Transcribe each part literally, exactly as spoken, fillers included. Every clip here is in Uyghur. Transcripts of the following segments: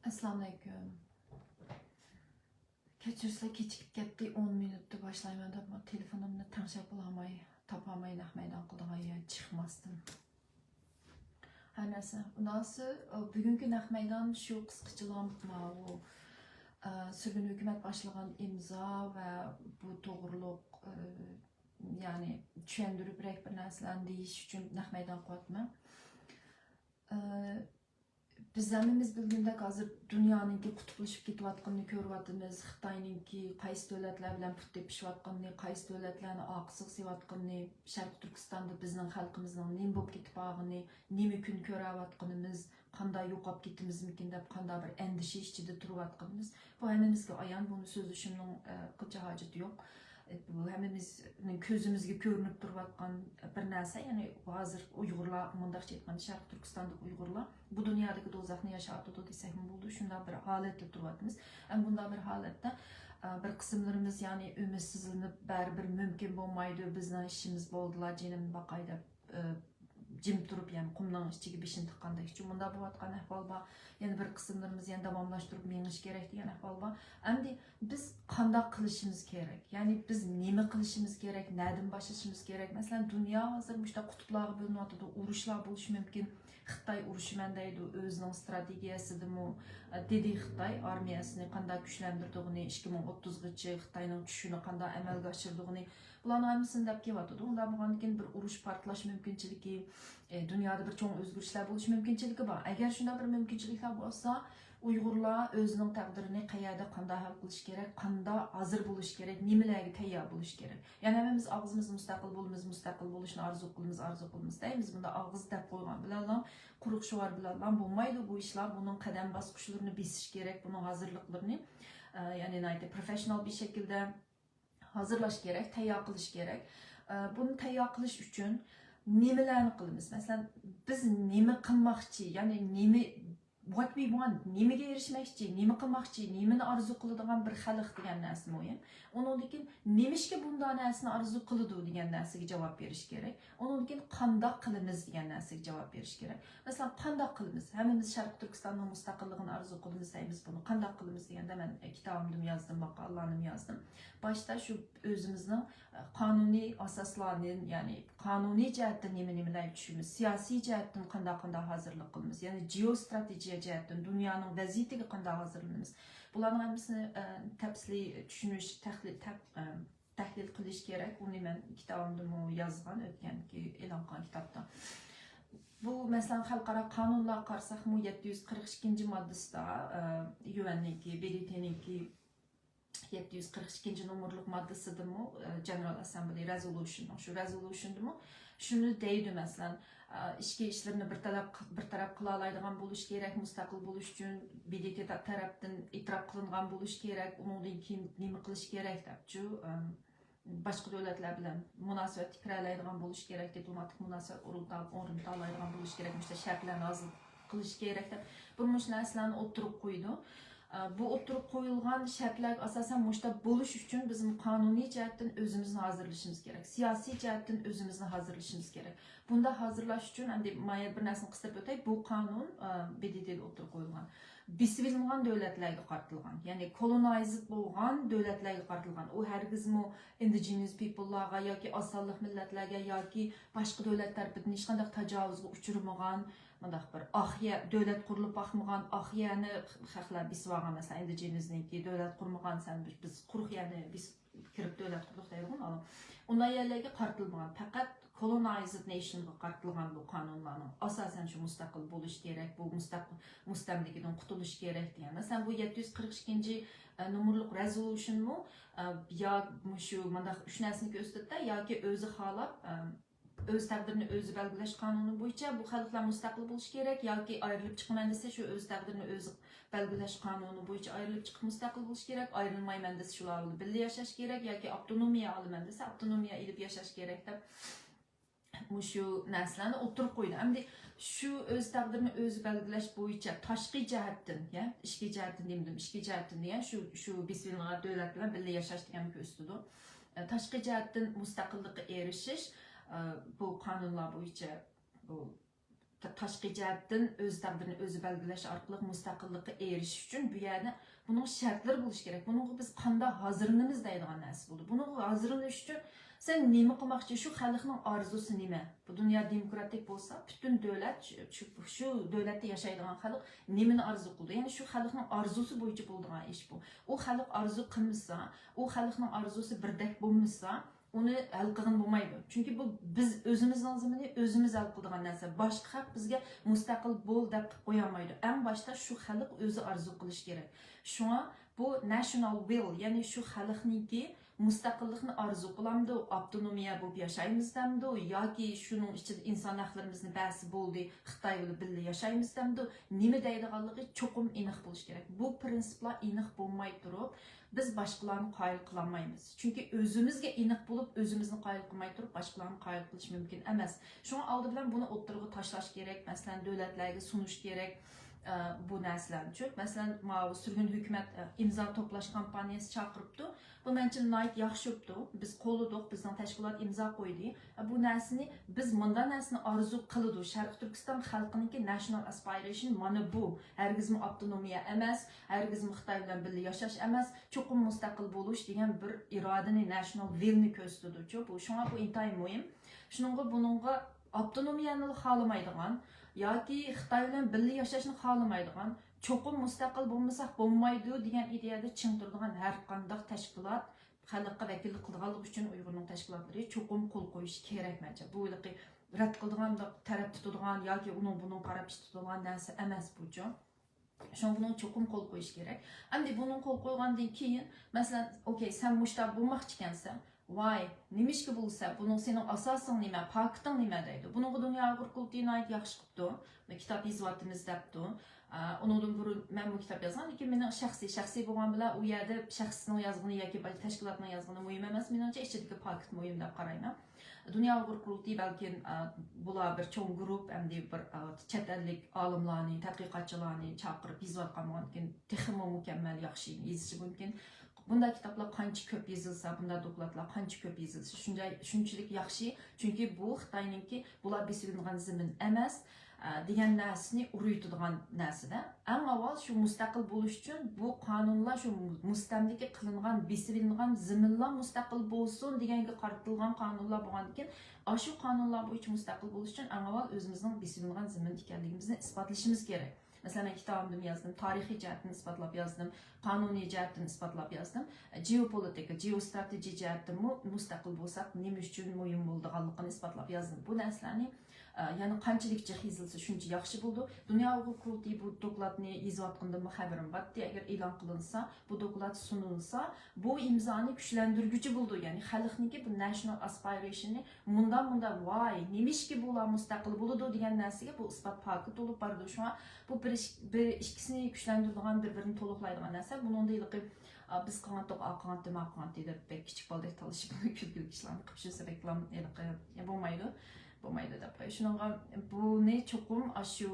ئەسسالامۇئەلەيكۇم. كەچۈرسىلەر، كېچىكىپ كەتتى، ئون مىنۇتتا باشلايمەن دەپ تېلېفونۇمنى تەڭشەپ بولالماي، تاپالماي نەق مەيدان قىلىدىغان يەر چىقماستىن. ھەر نەرسە. ئۇنداقسى، بۈگۈنكى نەق مەيدان شۇ قىسقىچىلا ماۋۇ، ئە، سۈرگۈن ھۆكۈمەت باشلىغان ئىمزا ۋە بۇ توغرۇلۇق، ئە، يەنى چۈشەندۈرۈپ بىرەر بىر نەرسىلەرنى دېيىش ئۈچۈن نەق مەيدان قىلىۋاتىمەن. ئە، بىز ھەممىمىز بىلگىنىدەك، ھازىر دۇنيانىڭكى قۇتۇپلىشىپ كېتىۋاتقىنىنى كۆرۈۋاتىمىز. خىتاينىڭكى قايسى دۆلەتلەر بىلەن پۇت تېپىشىۋاتقىنىنى، قايسى دۆلەتلەرنى ئارقىسىغا سېلىۋاتقىنىنى، شەرقىي تۈركىستاندا بىزنىڭ خەلقىمىزنىڭ نېمە بولۇپ كېتىپ قالغىنى، نېمە كۈن كۆرۈۋاتقىنىمىز، قانداق يوقاپ كېتىمىزمىكىن دەپ قانداق بىر ئەندىشە ئىچىدە تۇرۇۋاتقىنىمىز، بۇ ھەممىمىزگە ئايان. بۇنى سۆزلىشىمنىڭ، ئە، قىلچە ھاجىتى يوق. بۇ ھەممىمىزنىڭ كۆزىمىزگە كۆرۈنۈپ تۇرۇۋاتقان بىر نەرسە. يەنى ھازىر ئۇيغۇرلار، مۇنداقچە ئېيتقاندا، شەرقىي تۈركىستاندىكى ئۇيغۇرلار بۇ دۇنيادىكى دوزاخنى ياشاۋاتىدۇ دېسەكمۇ بولىدۇ. شۇنداق بىر ھالەتتە تۇرۇۋاتىمىز. ئەمما بۇنداق بىر ھالەتتە، ئە، بىر قىسىملىرىمىز، يەنى ئۈمىدسىزلىنىپ، بەرىبىر مۇمكىن بولمايدۇ، بىزنىڭ ئىشىمىز بولدىلا، جېنىمنى باقاي دەپ، ئە، جىم تۇرۇپ، يەنى قۇمنىڭ ئىچىگە بېشىنى تىققاندەك، شۇ مۇنداق بولۇۋاتقان ئەھۋال بار. يەنە بىر قىسىملىرىمىز يەنە داۋاملاشتۇرۇپ مېڭىش كېرەك دېگەن ئەھۋال بار. ئەمدى بىز قانداق قىلىشىمىز كېرەك؟ يەنى بىز نېمە قىلىشىمىز كېرەك؟ نەدىن باشلىشىمىز كېرەك؟ مەسىلەن، دۇنيا ھازىر مۇشۇنداق قۇتۇپلارغا بۆلۈنۈۋاتىدۇ، ئۇرۇشلار بولۇشى مۇمكىن. خىتاي ئۇرۇشىمەن دەيدۇ، ئۆزىنىڭ ستراتېگىيەسىدىمۇ، ئە، دېدى خىتاي ئارمىيەسىنى قانداق كۈچلەندۈرىدىغىنى، ئىككى مىڭ ئوتتۇزغىچە خىتاينىڭ چۈشىنى قانداق ئەمەلگە ئاشۇرىدىغىنى، بۇلارنىڭ ھەممىسىنى دەپ كېلىۋاتىدۇ. ئۇنداق بولغاندىكىن بىر ئۇرۇش پارتلاش مۇمكىنچىلىكى، ئە، دۇنيادا بىر چوڭ ئۆزگىرىشلەر بولۇش مۇمكىنچىلىكى بار. ئەگەر شۇنداق بىر مۇمكىنچىلىكلەر بولسا، ئۇيغۇرلار ئۆزىنىڭ تەقدىرىنى قەيەردە، قانداق ھەل قىلىش كېرەك، قانداق ھازىر بولۇش كېرەك، نېمىلەرگە تەييار بولۇش كېرەك؟ يەنى ھەممىمىز ئاغزىمىزدا مۇستەقىل بولىمىز، مۇستەقىل بولۇشنى ئارزۇ قىلىمىز، ئارزۇ قىلىمىز دەيمىز. بۇنداق ئاغزى دەپ قويغان بىلەنلا، قۇرۇق شوئار بىلەنلا بولمايدۇ بۇ ئىشلار. بۇنىڭ قەدەم باسقۇچلىرىنى بېسىش كېرەك، بۇنىڭ ھازىرلىقلىرىنى، ئە، يەنى ناھايىتى پروفېشنال بىر شەكىلدە ھازىرلاش كېرەك، تەييار قىلىش كېرەك. ئە، بۇنى تەييار قىلىش ئۈچۈن نېمىلەرنى قىلىمىز؟ مەسىلەن، بىز نېمە قىلماقچى؟ يەنى نېمە، what we want، نېمىگە ئېرىشمەكچى، نېمە قىلماقچى، نېمىنى ئارزۇ قىلىدىغان بىر خەلق دېگەن نەرسە مۇھىم. ئۇنىڭدىن كېيىن نېمىشقا بۇنداق نەرسىنى ئارزۇ قىلىدۇ دېگەن نەرسىگە جاۋاب بېرىش كېرەك. ئۇنىڭدىن كېيىن قانداق قىلىمىز دېگەن نەرسىگە جاۋاب بېرىش كېرەك. مەسىلەن، قانداق قىلىمىز؟ ھەممىمىز شەرقىي تۈركىستاننىڭ مۇستەقىللىقىنى ئارزۇ قىلىمىز دەيمىز. بۇنى قانداق قىلىمىز دېگەندە، مەن كىتابىمدىمۇ يازدىم، ماقالىلەرنىمۇ يازدىم. باشتا شۇ ئۆزىمىزنىڭ قانۇنىي ئاساسلارنى، يەنى قانۇنىي جەھەتتىن نېمە نېمىلەرگە چۈشىمىز، سىياسىي جەھەتتىن قانداق قانداق ھازىرلىق قىلىمىز، يەنى جېئوستراتېگىيە جەھەتتىن دۇنيانىڭ ۋەزىيىتىگە قانداق ھازىرلىنىمىز، بۇلارنىڭ ھەممىسىنى، ئە، تەپسىلىي چۈشىنىش، تەھلىل، تەپ-، ئە، تەھلىل قىلىش كېرەك. ئۇنى مەن كىتابىمدىمۇ يازغان، ئۆتكەنكى ئېلان قىلغان كىتابتا. بۇ، مەسىلەن، خەلقئارا قانۇنلارغا قارىساقمۇ، يەتتە يۈز قىرىق ئىككىنچى ماددىسىدا، ئە، يۇئېننىڭكى، بى دى تىنىڭكى يەتتە يۈز قىرىق ئىككىنچى نومۇرلۇق ماددىسىدىمۇ، ئە، جېنېرال ئەسسەمبلى رېزولۇشنىنىڭ، شۇ رېزولۇشندىمۇ شۇنى دەيدۇ، مەسىلەن، ئە، ئىچكى ئىشلىرىنى بىر تەرەپ، بىر تەرەپ قىلالايدىغان بولۇش كېرەك، مۇستەقىل بولۇش ئۈچۈن بى دى تى تا-، تەرەپتىن ئېتىراپ قىلىنغان بولۇش كېرەك، ئۇنىڭدىن كېيىن نېمە قىلىش كېرەك دەپچۇ. ئەم، باشقا دۆلەتلەر بىلەن مۇناسىۋەت تىكرارلايدىغان بولۇش كېرەك، دىپلوماتىك مۇناسىۋەت ئورنىتا-، ئورنىتالايدىغان بولۇش كېرەك، مۇشۇنداق شەرتلەرنى ھازىر قىلىش كېرەك دەپ، بۇ مۇشۇ نەرسىلەرنى ئوتتۇرىغا قويىدۇ. ئە، بۇ ئوتتۇرىغا قويۇلغان شەرتلەرگە ئاساسەن مۇشۇنداق بولۇش ئۈچۈن بىز قانۇنىي جەھەتتىن ئۆزىمىزنى ھازىرلىشىمىز كېرەك، سىياسىي جەھەتتىن ئۆزىمىزنى ھازىرلىشىمىز كېرەك. بۇنداق ھازىرلاش ئۈچۈن ئەمدى مايا بىر نەرسىنى قىستۇرۇپ ئۆتەي، بۇ قانۇن، ئە، بى دى تىدا ئوتتۇرىغا قويۇلغان. بېسىۋېلىنغان دۆلەتلەرگە قارىتىلغان، يەنى كولونايزد بولغان دۆلەتلەرگە قارىتىلغان. ئۇ ھەرگىزمۇ ئىندىجېنىس پىپللارغا ياكى ئاز سانلىق مىللەتلەرگە ياكى باشقا دۆلەت تەرىپىدىن ھېچقانداق تاجاۋۇزغا ئۇچرىمىغان، مۇنداق بىر ئاق يەر، دۆلەت قۇرۇلۇپ باقمىغان ئاق يەرنى خەقلەر بېسىۋالغان، مەسىلەن، ئىندىجېنىسنىڭكى دۆلەت قۇرمىغان، سەن بىز، بىز قۇرۇق يەرنى بېسىپ كىرىپ دۆلەت قۇردۇق دەيدىغۇ، مانا. ئۇنداق يەرلەرگە قارىتىلمىغان، پەقەت كولونايزد نېيشنغا قارىتىلغان بۇ قانۇنلارنىڭ. ئاساسەن شۇ مۇستەقىل بولۇش كېرەك، بۇ مۇستەق-، مۇستەملىكىدىن قۇتۇلۇش كېرەك دېگەن. مەسىلەن، بۇ يەتتە يۈز قىرىق ئىككىنچى، ئە، نومۇرلۇق رېزولۇشنمۇ، ئە، يا مۇشۇ مانداق ئۈچ نەرسىنى كۆرسىتىدۇ، ياكى ئۆزى خالاپ، ئە، ئۆز تەقدىرىنى ئۆزى بەلگىلەش قانۇنى بويىچە بۇ خەلقلەر مۇستەقىل بولۇشى كېرەك، ياكى ئايرىلىپ چىقىمەن دېسە، شۇ ئۆز تەقدىرىنى ئۆزى بەلگىلەش قانۇنى بويىچە ئايرىلىپ چىقىپ مۇستەقىل بولۇشى كېرەك، ئايرىلمايمەن دېسە، شۇلار بىلەن بىللە ياشاش كېرەك، ياكى ئاپتونومىيە ئالىمەن دېسە، ئاپتونومىيە ئېلىپ ياشاش كېرەك دەپ، مۇشۇ نەرسىلەرنى ئوتتۇرىغا قويدى. ئەمدى شۇ ئۆز تەقدىرىنى ئۆزى بەلگىلەش بويىچە تاشقى جەھەتتىن، يا، ئىچكى جەھەتتىن دېمىدىم، ئىچكى جەھەتتىن دېگەن شۇ، شۇ بېسىۋېلىنغان دۆلەت بىلەن بىللە ياشاش دېگەننى كۆرسىتىدۇ. ئە، تاشقى جەھەتتىن مۇستەقىللىققا ئېرىشىش، ئە، بۇ قانۇنلار بويىچە بۇ تا-، تاشقى جەھەتتىن ئۆز تەقدىرىنى ئۆزى بەلگىلەش ئارقىلىق مۇستەقىللىققا ئېرىشىش ئۈچۈن بۇ يەردە بۇنىڭ شەرتلىرى بولۇشى كېرەك. بۇنىڭغا بىز قانداق ھازىرلىنىمىز دەيدىغان نەرسە بولدى. بۇنىڭغا ھازىرلىنىش ئۈچۈن سەن نېمە قىلماقچى؟ شۇ خەلقنىڭ ئارزۇسى نېمە؟ بۇ دۇنيا دېموكراتىك بولسا، پۈتۈن دۆلەت، شۇ، شۇ دۆلەتتە ياشايدىغان خەلق نېمىنى ئارزۇ قىلىدۇ؟ يەنى شۇ خەلقنىڭ ئارزۇسى بويىچە بولىدىغان ئىش بۇ. ئۇ خەلق ئارزۇ قىلمىسا، ئۇ خەلقنىڭ ئارزۇسى بىردەك بولمىسا، ئۇنى ھەل قىلغىلى بولمايدۇ. چۈنكى بۇ بىز ئۆزىمىزنىڭ زېمىنى، ئۆزىمىز ھەل قىلىدىغان نەرسە. باشقا خەق بىزگە مۇستەقىل بول دەپ قىلىپ قويالمايدۇ. ئەڭ باشتا شۇ خەلق ئۆزى ئارزۇ قىلىشى كېرەك. شۇڭا بۇ national will، يەنى شۇ خەلقنىڭكى مۇستەقىللىقنى ئارزۇ قىلامدۇ، ئاپتونومىيە بولۇپ ياشايمىز دەمدۇ ياكى شۇنىڭ ئىچىدە ئىنسان ھەقلىرىمىزنى بەرسە بولدى، خىتاي بىلەن بىللە ياشايمىز دەمدۇ، نېمە دەيدىغانلىقى چوقۇم ئېنىق بولۇشى كېرەك. بۇ پرىنسىپلار ئېنىق بولماي تۇرۇپ، بىز باشقىلارنى قايىل قىلالمايمىز. چۈنكى ئۆزىمىزگە ئېنىق بولۇپ، ئۆزىمىزنى قايىل قىلماي تۇرۇپ، باشقىلارنى قايىل قىلىش مۇمكىن ئەمەس. شۇڭا ئالدى بىلەن بۇنى ئوتتۇرىغا تاشلاش كېرەك، مەسىلەن، دۆلەتلەرگە سۇنۇش كېرەك، ئە، بۇ نەرسىلەرنىچۇ. مەسىلەن، ماۋۇ سۈرگۈن ھۆكۈمەت، ئە، ئىمزا توپلاش كامپانىيەسى چاقىرىپتۇ. بۇ مەنچە ناھايىتى ياخشى بوپتۇ. بىز قوللىدۇق، بىزنىڭ تەشكىلات ئىمزا قويدى. ئە، بۇ نەرسىنى، بىز مۇنداق نەرسىنى ئارزۇ قىلىدۇ. شەرقىي تۈركىستان خەلقىنىڭكى national aspiration مانا بۇ. ھەرگىزمۇ ئاپتونومىيە ئەمەس، ھەرگىزمۇ خىتاي بىلەن بىللە ياشاش ئەمەس، چوقۇم مۇستەقىل بولۇش دېگەن بىر ئىرادىنى، national will نى كۆرسىتىدۇچۇ. بۇ، شۇڭا بۇ ئىنتايىن مۇھىم. شۇنىڭغا بۇنىڭغا ئاپتونومىيەنىلا خالىمايدىغان ياكى خىتاي بىلەن بىللە ياشاشنى خالىمايدىغان، چوقۇم مۇستەقىل بولمىساق بولمايدۇ دېگەن ئىدىيەدە چىڭ تۇرىدىغان ھەر قانداق تەشكىلات خەلققە ۋەكىللىك قىلىدىغانلىقى ئۈچۈن ئۇيغۇرنىڭ تەشكىلاتلىرى چوقۇم قول قويۇشى كېرەك مەنچە. بۇ ھېلىقى رەت قىلىدىغان، تەرەپ تۇتىدىغان ياكى ئۇنىڭ بۇنىڭ قاراپ ئىش تۇتىدىغان نەرسە ئەمەس بۇچۇ. شۇڭا بۇنىڭ چوقۇم قول قويۇش كېرەك. ئەمدى بۇنىڭ قول قويغاندىن كېيىن، مەسىلەن، ئوكەي، سەن مۇشۇنداق بولماقچىكەنسەن، ۋاي، نېمىشقا بولىسەن، بۇنىڭ سېنىڭ ئاساسىڭ نېمە، پاكىتىڭ نېمە دەيدۇ. بۇنىڭغا دۇنيا ئۇيغۇر قۇرۇلتىيى ناھايىتى ياخشى قىپتۇ، كىتاب يېزىۋاتىمىز دەپتۇ. ئا، ئۇنىڭدىن بۇرۇن مەنمۇ كىتاب يازغان، لېكىن مېنىڭ شەخسىي، شەخسىي بولغان بىلەن ئۇ يەردە شەخسنىڭ يازغىنى ياكى باشقا تەشكىلاتنىڭ يازغىنى مۇھىم ئەمەس، مېنىڭچە ئىچىدىكى پاكىت مۇھىم دەپ قارايمەن. دۇنيا ئۇيغۇر قۇرۇلتىيى بەلكىم، ئا، بۇلار بىر چوڭ گۇرۇپ، ئەمدى بىر، ئا، چەت ئەللىك ئالىملارنى، تەتقىقاتچىلارنى چاقىرىپ يېزىۋاتقان بولغاندىكىن تېخىمۇ مۇكەممەل، ياخشى يېزىشى مۇمكىن. بۇنداق كىتابلار قانچە كۆپ يېزىلسا، بۇنداق دوكلاتلار قانچە كۆپ يېزىلسا، شۇنچە، شۇنچىلىك ياخشى. چۈنكى بۇ خىتاينىڭكى، بۇلار بېسىۋېلىنغان زېمىن ئەمەس، ئە، دېگەن نەرسىنى ئۇرۇيتىدىغان نەرسىدە. ئەڭ ئاۋۋال شۇ مۇستەقىل بولۇش ئۈچۈن بۇ قانۇنلار، شۇ مۇستەملىكە قىلىنغان، بېسىۋېلىنغان زېمىنلار مۇستەقىل بولسۇن دېگەنگە قارىتىلغان قانۇنلار بولغاندىكىن، ئاشۇ قانۇنلار بويىچە مۇستەقىل بولۇش ئۈچۈن ئەڭ ئاۋۋال ئۆزىمىزنىڭ بېسىۋېلىنغان زېمىن ئىكەنلىكىمىزنى ئىسپاتلىشىمىز كېرەك. مەسىلەن، مەن كىتابىمدىمۇ يازدىم، تارىخىي جەھەتتىن ئىسپاتلاپ يازدىم، قانۇنىي جەھەتتىن ئىسپاتلاپ يازدىم. جېئوپولىتىكا، جېئوستراتېگىيە جەھەتتىنمۇ مۇستەقىل بولساق نېمە ئۈچۈن مۇھىم بولىدىغانلىقىنى ئىسپاتلاپ يازدىم. بۇ نەرسىلەرنى، ئە، يەنە قانچىلىك جىق يېزىلسا شۇنچە ياخشى بولىدۇ. دۇنيا ئۇيغۇر قۇرۇلتىيى بۇ دوكلاتنى يېزىۋاتقىنىدىنمۇ خەۋىرىم بارتتى. ئەگەر ئېلان قىلىنسا، بۇ دوكلات سۇنۇلسا، بۇ ئىمزانى كۈچلەندۈرگۈچى بولىدۇ. يەنى خەلقنىڭكى بۇ نەشنال ئاسپىرېيشننى مۇنداق، مۇنداق، ۋاي، نېمىشقا بۇلار مۇستەقىل بولىدۇ دېگەن نەرسىگە بۇ ئىسپات پاكىت بولۇپ بارىدۇ. شۇڭا بۇ بىر ئىش-، بىر ئىككىسىنى كۈچلەندۈرىدىغان، بىر-بىرىنى تولۇقلايدىغان نەرسە. بۇنىڭدا ھېلىقى، ئا، بىز قىلغانتۇق، ئا قىلغانتى، ما قىلغانتى دەپ بەك كىچىك بالىدەك تالىشىپ كۈلكىلىك ئىشلارنى قىلىپ يۈرسە بەكلا ھېلىقى بولمايدۇ. بولمايدۇ دەپ قوي. شۇنىڭغا بۇنى چوقۇم ئاشۇ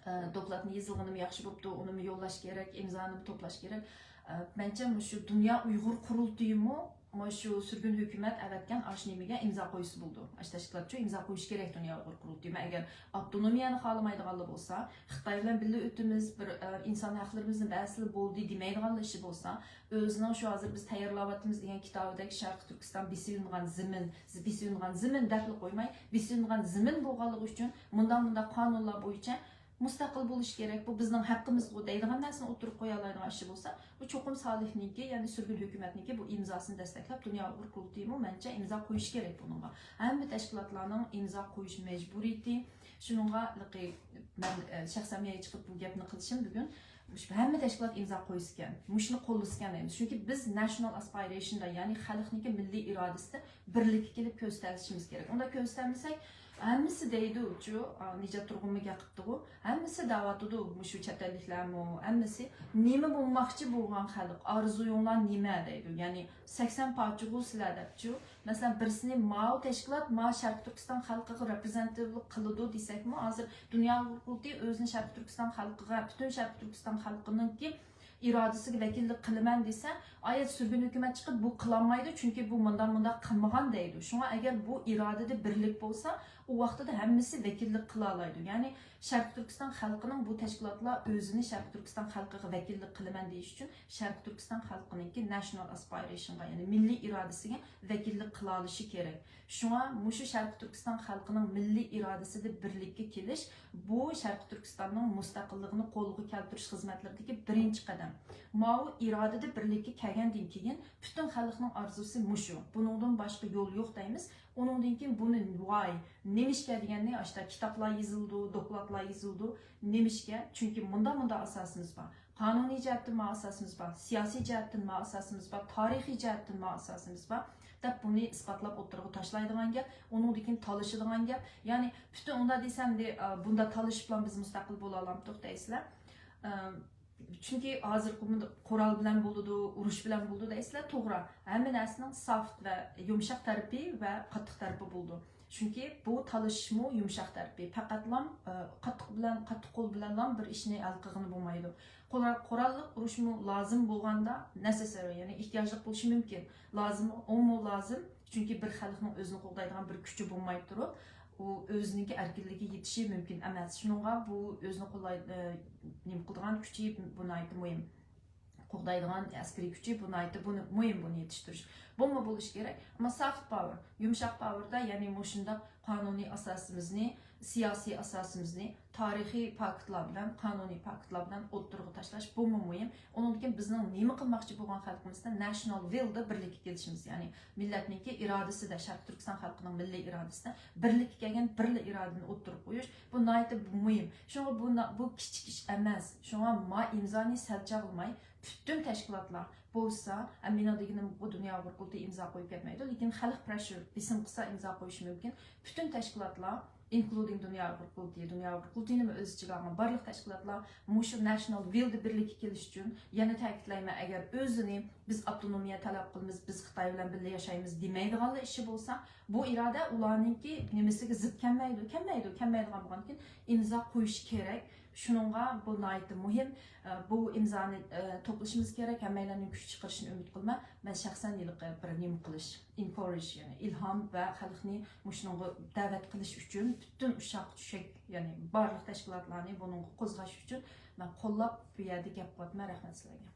ئە، دوكلاتنى يېزىلغىنىمۇ ياخشى بوپتۇ، ئۇنىمۇ يوللاش كېرەك، ئىمزانىمۇ توپلاش كېرەك. ئە، مەنچە مۇشۇ دۇنيا ئۇيغۇر قۇرۇلتىيىمۇ مۇشۇ سۈرگۈن ھۆكۈمەت ئەۋەتكەن ئاشۇ نېمىگە ئىمزا قويسا بولىدۇ. ئاشۇ تەشكىلاتچۇ ئىمزا قويۇشى كېرەك دۇنيا ئۇيغۇر قۇرۇلتىيىمۇ. ئەگەر ئاپتونومىيەنى خالىمايدىغانلا بولسا، خىتاي بىلەن بىللە ئۆتىمىز، بىر، ئە، ئىنسان ھەقلىرىمىزنى بەرسىلا بولدى دېمەيدىغانلا ئىشى بولسا، ئۆزىنىڭ شۇ ھازىر بىز تەييارلاۋاتىمىز دېگەن كىتابىدەك شەرقىي تۈركىستان بېسىۋېلىنغان زېمىن، بېسىۋېلىنغان زېمىن دەپلا قويماي، بېسىۋېلىنغان زېمىن بولغانلىقى ئۈچۈن مۇنداق، مۇنداق قانۇنلار بويىچە مۇستەقىل بولۇش كېرەك، بۇ بىزنىڭ ھەققىمىزغۇ دەيدىغان نەرسىنى ئوتتۇرىغا قويالايدىغان ئىشى بولسا، بۇ چوقۇم سالىھنىڭكى، يەنى سۈرگۈن ھۆكۈمەتنىڭكى بۇ ئىمزاسىنى دەستەكلەپ، دۇنيا ئۇيغۇر قۇرۇلتىيىمۇ مەنچە ئىمزا قويۇشى كېرەك بۇنىڭغا. ھەممە تەشكىلاتلارنىڭ ئىمزا قويۇش مەجبۇرىيىتى. شۇنىڭغا، مەن، ئە، شەخسەن مەيەگە چىقىپ بۇ گەپنى قىلىشىم بۈگۈن، مۇشۇ ھەممە تەشكىلات ئىمزا قويسىكەن، مۇشۇنى قوللىسىكەن دەيمىز. چۈنكى بىز نەشنال ئاسپىرېيشندا، يەنى خەلقنىڭكى مىللىي ئىرادىسىدە بىرلىككە كېلىپ كۆرسىتەلىشىمىز كېرەك. ئۇنداق كۆرسىتەلمىسەك، ھەممىسى دەيدۇچۇ، ئا، نىجات تۇرغۇنمۇ گەپ قىپتىغۇ، ھەممىسى دەۋاتىدۇ، مۇشۇ چەت ئەللىكلەرمۇ، ھەممىسى نېمە بولماقچى بولغان خەلق، ئارزۇيۇڭلار نېمە دەيدۇ، يەنى سەكسەن پارچىغۇ سىلەر دەپچۇ. مەسىلەن، بىرسىنى ماۋۇ تەشكىلات ما شەرقىي تۈركىستان خەلقىگە رېپرېزېنتېتىۋلىق قىلىدۇ دېسەكمۇ، ھازىر دۇنيا ھوقۇقى ئۆزىنى شەرقىي تۈركىستان خەلقىگە، پۈتۈن شەرقىي تۈركىستان خەلقىنىڭكى ئىرادىسىگە ۋەكىللىك قىلىمەن دېسە، ئايەت سۈرگۈن ھۆكۈمەت چىقىپ بۇ قىلالمايدۇ، چۈنكى بۇ مۇنداق مۇنداق قىلمىغان دەيدۇ. شۇڭا ئەگەر بۇ ئىرادىدە بىرلىك بولسا، ئۇ ۋاقتىدا ھەممىسى ۋەكىللىك قىلالايدۇ. يەنى شەرقىي تۈركىستان خەلقىنىڭ بۇ تەشكىلاتلار ئۆزىنى شەرقىي تۈركىستان خەلقىگە ۋەكىللىك قىلىمەن دېيىش ئۈچۈن شەرقىي تۈركىستان خەلقىنىڭكى ناشنال ئاسپايرېيشنغا، يەنى مىللىي ئىرادىسىگە ۋەكىللىك قىلالىشى كېرەك. شۇڭا مۇشۇ شەرقىي تۈركىستان خەلقىنىڭ مىللىي ئىرادىسىدە بىرلىككە كېلىش بۇ شەرقىي تۈركىستاننىڭ مۇستەقىللىقىنى قولغا كەلتۈرۈش خىزمەتلىرىدىكى بىرىنچى قەدەم. ماۋۇ ئىرادىدە بىرلىككە كەلگەندىن كېيىن پۈتۈن خەلقنىڭ ئارزۇسى مۇشۇ. بۇنىڭدىن باشقا يول يوق دەيمىز. ئۇنىڭدىن كېيىن بۇنى ۋاي، نېمىشقا دېگەننى ئاشتا كىتابلار يېزىلىدۇ، دوكلاتلار يېزىلىدۇ. نېمىشقا؟ چۈنكى مۇنداق، مۇنداق ئاساسىمىز بار. قانۇنىي جەھەتتىن ما ئاساسىمىز بار، سىياسىي جەھەتتىن ما ئاساسىمىز بار، تارىخىي جەھەتتىن ما ئاساسىمىز بار، دەپ بۇنى ئىسپاتلاپ ئوتتۇرىغا تاشلايدىغان گەپ، ئۇنىڭدىن كېيىن تالىشىدىغان گەپ. يەنى پۈتۈن ئۇنداق دېسەم، دە-، ئا، بۇنداق تالىشىپلا بىز مۇستەقىل بولالامدۇق دەيسىلەر. ئە، چۈنكى ھازىرقى بۇنداق قورال بىلەن بولىدۇ، ئۇرۇش بىلەن بولىدۇ دەيسىلەر، توغرا. ھەممە نەرسىنىڭ سافت ۋە يۇمشاق تەرىپى ۋە قاتتىق تەرىپى بولىدۇ. چۈنكى بۇ تالىشىشمۇ يۇمشاق تەرىپى. پەقەتلام، ئە، قاتتىق بىلەن، قاتتىق قول بىلەنلام بىر ئىشنى ھەل قىلغىلى بولمايدۇ. قورال-، قوراللىق ئۇرۇشمۇ لازىم بولغاندا، نېسېسسارى، يەنى ئېھتىياجلىق بولۇشى مۇمكىن. لازىم، ئۇمۇ لازىم. چۈنكى بىر خەلقنىڭ ئۆزىنى قوغدايدىغان بىر كۈچى بولماي تۇرۇپ، ئۇ ئۆزىنىڭكى ئەركىنلىكىگە يېتىشى مۇمكىن ئەمەس. شۇنىڭغا بۇ ئۆزىنى قوللاي-، ئە، نېمە قىلىدىغان كۈچى بۇ ناھايىتى مۇھىم. قوغدايدىغان ئەسكىرىي كۈچى بۇ ناھايىتى بۇنى، مۇھىم بۇنى يېتىشتۈرۈش. بۇمۇ بولۇشى كېرەك. ئەمما سافت پاۋېر، يۇمشاق پاۋېردا، يەنى مۇشۇنداق قانۇنىي ئاساسىمىزنى، سىياسىي ئاساسىمىزنى تارىخىي پاكىتلار بىلەن، قانۇنىي پاكىتلار بىلەن ئوتتۇرىغا تاشلاش، بۇمۇ مۇھىم. ئۇنىڭدىن كېيىن بىزنىڭ نېمە قىلماقچى بولغان خەلقىمىزدە ناشنال ۋىلدا بىرلىككە كېلىشىمىز، يەنى مىللەتنىڭكى ئىرادىسىدە، شەرقىي تۈركىستان خەلقىنىڭ مىللىي ئىرادىسىدە بىرلىككە كەلگەن بىرلا ئىرادىنى ئوتتۇرىغا قويۇش، بۇ ناھايىتى مۇھىم. شۇڭا بۇ نا-، بۇ كىچىك ئىش ئەمەس. شۇڭا ما ئىمزانى سەل چاغلىماي، پۈتۈن تەشكىلاتلار بولسا، ئە، مېنىڭ دېگىنىم بۇ دۇنيا ئۇيغۇر قۇرۇلتىيى ئىمزا قويۇپ كەتمەيدۇ، لېكىن خەلق پرېشۇر، بېسىم قىلسا ئىمزا قويۇشى مۇمكىن. پۈتۈن تەشكىلاتلار، ئىنكلۇدىڭ دۇنيا ئۇيغۇر قۇرۇلتىيى، دۇنيا ئۇيغۇر قۇرۇلتىيىنىمۇ ئۆز ئىچىگە ئالغان بارلىق تەشكىلاتلار مۇشۇ ناشنال ۋىلدا بىرلىككە كېلىش ئۈچۈن، يەنە تەكىتلەيمەن، ئەگەر ئۆزىنى بىز ئاپتونومىيە تەلەپ قىلىمىز، بىز خىتاي بىلەن بىللە ياشايمىز دېمەيدىغانلا ئىشى بولسا، بۇ ئىرادە ئۇلارنىڭكى نېمىسىگە زىت كەلمەيدۇ، كەلمەيدۇ، كەلمەيدىغان بولغاندىكىن ئىمزا قويۇشى كېرەك. شۇنىڭغا بۇ ناھايىتى مۇھىم. ئە، بۇ ئىمزانى، ئە، توپلىشىمىز كېرەك. ھەممەيلەننىڭ كۈچ چىقىرىشىنى ئۈمىد قىلىمەن. مەن شەخسەن ھېلىقى بىر نېمە قىلىش، ئېنكورېج، يەنى ئىلھام ۋە خەلقنى مۇشۇنىڭغا دەۋەت قىلىش ئۈچۈن پۈتۈن ئۇششاق چۈشەك، يەنى بارلىق تەشكىلاتلارنى بۇنىڭغا قوزغاش ئۈچۈن مەن قوللاپ بۇ يەردە گەپ قىلىۋاتىمەن. رەھمەت سىلەرگە.